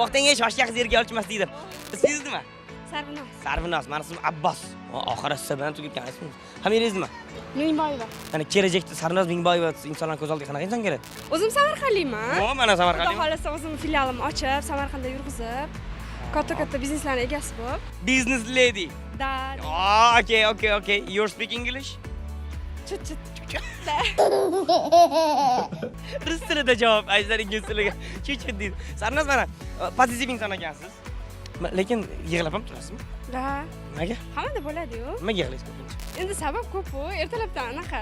To'xtang, shoshgan qiz yerga olchmas deydi. Ismingiz nima? Sarvinoz. Sarvinoz, mani ismim Abbos. Oxiri S bilan tugayotgan ismingiz. Familiyangiz nima? Mingboyeva. Mana kelajakda Sarvinoz Mingboyeva insonlar ko'z oldiga qanaqa inson keladi? O'zim Samarqandlikman. O, mana Xudo Samarqandlik. xohlasa, o'zim filialimni ochib, Samarqandda yurg'izib, katta-katta bizneslarni egasi bo'lib. Business lady. Да. Oh, okay. You speak English? Чуть-чуть. Rus tilida javob, azizlar, ingliz tiliga чуть-чуть deydi. Sarvinoz, mana pozitiv inson ekansiz. Lekin yig'lab ham turasizmi? Да. Nimaga? Hammada bo'ladi-yu. Nimaga yig'laysiz ko'pincha? Endi sabab ko'p-ku. Ertalabdan anaqa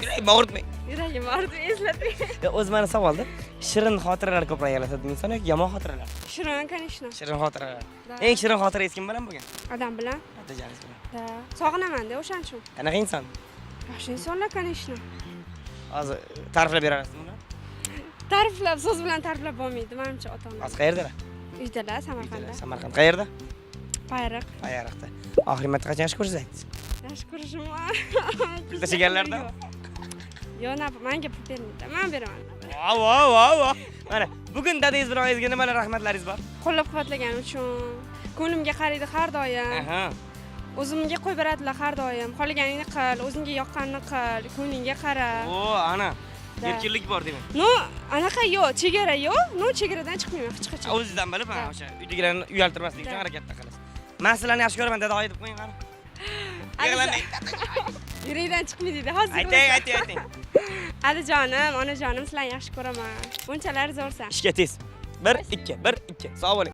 Yuragim og'ritmang. Yuragim og'ridi, eslatmang. O'zi mani savolda, shirin xotiralar ko'proq yig'latadimi inson yoki yomon xotiralar? Shirin, конечно. Shirin xotiralar. Да. Eng shirin xotirangiz kim bilan bo'lgan? Adam bilan. Otajoningiz bilan. Да. Sog'inaman-da o'shaning uchun. Qanaqa inson? Yaxshi insonlar, конечно. Hozir ta'riflab berasizmi uni? Ta'riflab, so'z bilan ta'riflab bo'lmaydi, manimcha, ota-ona. Hozir qayerdalar? Uydalar, Samarqandda. Samarqand qayerda? Payariq. Payariqda. Oxirgi marta qachon yaxshi ko'rishingizni aytdingiz? Yaxshi ko'rishim. Pul tashlaganlardan? Yo'q, na, manga pul bermaydi. Men beraman. Vo vo vo vo. Mana bugun dadangiz bilan oyingizga nimalar rahmatlaringiz bor? Qo'llab-quvvatlagani uchun. Ko'nglimga qaraydi har doim. O'zimga qo'yib beradilar har doim. Xohlaganingni qil, o'zingga yoqqanini qil, ko'nglingga qara. O, ana. Да. Erkinlik bor demak. Ну, anaqa yo'q, chegara yo'q, ну, chegaradan chiqmayman hech qachon. O'zingizdan bilib, ha, Да. o'sha uydagilarni uyaltirmaslik uchun Да. harakatda qilasiz. Men sizlarni yaxshi ko'raman, dada, oyi deb qo'ying, qani. Yig'lamang. Yurakdan chiqmaydi deydi. Hozir. Ayting, ayting, ayting. Alijonim, onajonim, sizlarni yaxshi ko'raman. Bunchalar zo'rsan. Ishga tez. 1 2 1 2. Sog' bo'ling.